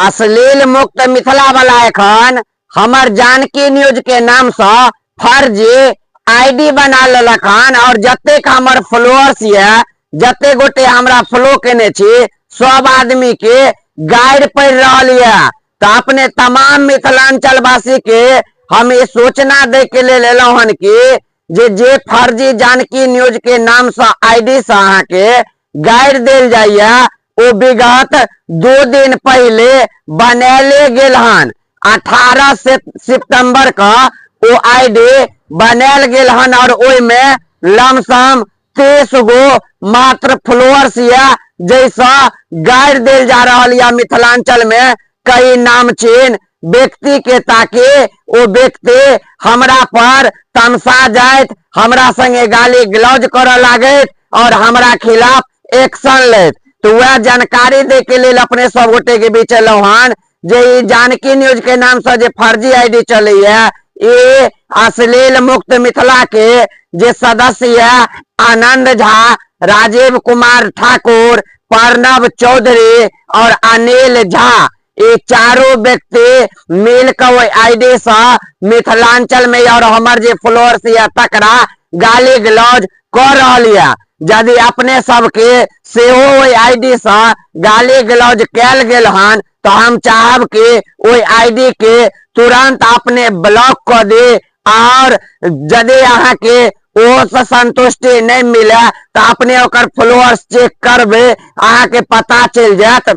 अश्लील मुक्त मिथिला वाला एखन हमर जानकी न्यूज के नाम से फर्जी आईडी बना लेलक हन और जतेक हमर फॉलोअर्स ये, जते गोटे हमरा फॉलो केने छी, सब आदमी के गाइड पढ़ रहल ये। तो अपने तमाम मिथिलांचल वासी के हम ये सूचना दे के लेल एलहुँ हन कि जे जे फर्जी जानकी न्यूज के नाम से आईडी से अहाँ के गाइड देल जाइए, ओ विगत 2 दिन पहले बनैले गेल हन। 18 सितंबर का ओ आईडी बनायल गेल हन और ओहिमे लमसम 30 गो मात्र फॉलोअर्स ये, जैसा गाइड देल जा रहल या मिथिलांचल में कई नामचीन व्यक्ति के, ताकि ओ व्यक्ति हमरा पर तमसा जाइत, हमरा संगे गाली गलौज करऽ लागैत और हमरा खिलाफ एक्शन लैत। तो वह जानकारी दे के लेल अपने सब गोटे के बीच एलहुँ हन जे ई जानकी न्यूज के नाम से जे फर्जी आईडी चलैया, ई अश्लील मुक्त मिथिला के जे सदस्य ये आनंद झा, राजीव कुमार ठाकुर, प्रणव चौधरी और अनिल झा, ये चारों व्यक्ति मिल के ओहि आईडी से मिथिलांचल में और हमर जे फॉलोअर्स ये तकरा गाली गलौज कऽ रहल ये। यदि अपने सबके सेहो ओहि आईडी से गाली गलौज कयल गेल हन तो हम चाहब कि ओहि आईडी के तुरंत अपने ब्लॉक कऽ दी और यदि अहाँ के ओहो संतुष्टि नहीं मिले तो अपने ओकर फॉलोअर्स चेक करबे, अहाँ के पता चलि जायत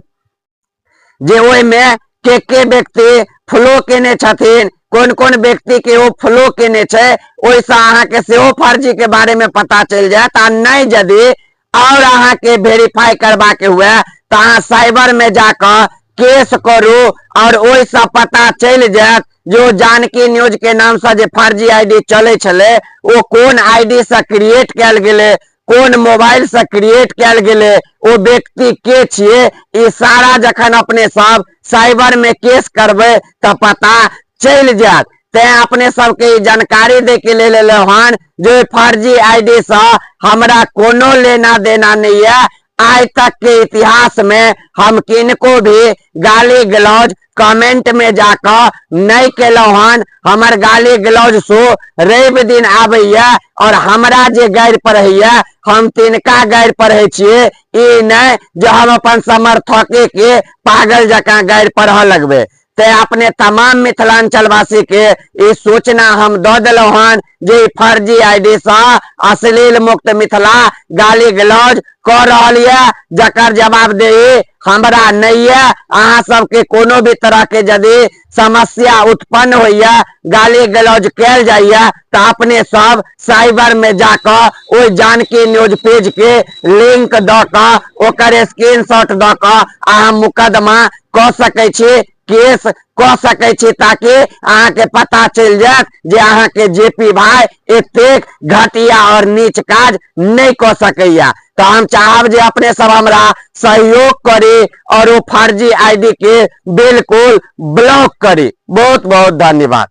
जे ओहिमे के व्यक्ति फॉलो केने छथिन, कोन कोन व्यक्ति के ओ फॉलो केने छै, ओहिसँ अहाँके सेहो फर्जी के बारे में पता चलि जायत। आ नहि यदि और अहाँके वेरीफाई करबाके हुए तऽ अहाँ साइबर में जाकऽ केस करू और ओहिसँ पता चलि जायत जे ओ जानकी न्यूज के नाम से जे फर्जी आईडी चलै छलै ओ कोन आईडी से क्रिएट कयल गेलै, कोन मोबाइल से क्रिएट कयल गेलै, ओ व्यक्ति के छियै, ई सारा जखन अपने सब साइबर में केस करबै तऽ पता चलि जायत। तें अपने सबके ई जानकारी दे के लेल एलहुँ हन जे फर्जी आईडी से हमरा कोनो लेना देना नहीं है। आइ तक के इतिहास में हम किनको भी गाली गलौज कमेंट में जाकऽ नहीं केलहुँ हन। हमर गाली गलौज शो रवि दिन आबैया और हमरा जे गारि पढ़ैया हम तिनका गारि पढ़ै छियै, ई नहि जे हम अपन समर्थके के पागल जकाँ गारि पढ़ऽ लगबै। तें अपने तमाम मिथिलांचलवासी के ई सूचना हम दऽ देलहुँ हन जे ई फर्जी आईडी सँ अश्लील मुक्त मिथिला गाली गलौज कऽ रहल यऽ, जकर जवाबदेही हमरा नहि यऽ। अहाँ सबके कोनो भी तरह के यदि समस्या उत्पन्न होइया, गाली गलौज कयल जाइया, तऽ अपने सब साइबर में जाकऽ ओहि जानकी न्यूज पेज के लिंक दऽ कऽ ओकर स्क्रीनशॉट दऽ कऽ अहाँ मुकदमा कऽ सकै छी, केस कऽ सकै छी, ताकि अहाँके पता चलि जायत जे अहाँके जेपी भाई एतेक घटिया और नीच काज नहि कऽ सकैया। तऽ हम चाहब जे अपने सब हमरा सहयोग करी और ओ फर्जी आईडी के बिल्कुल ब्लॉक करी। बहुत बहुत धन्यवाद।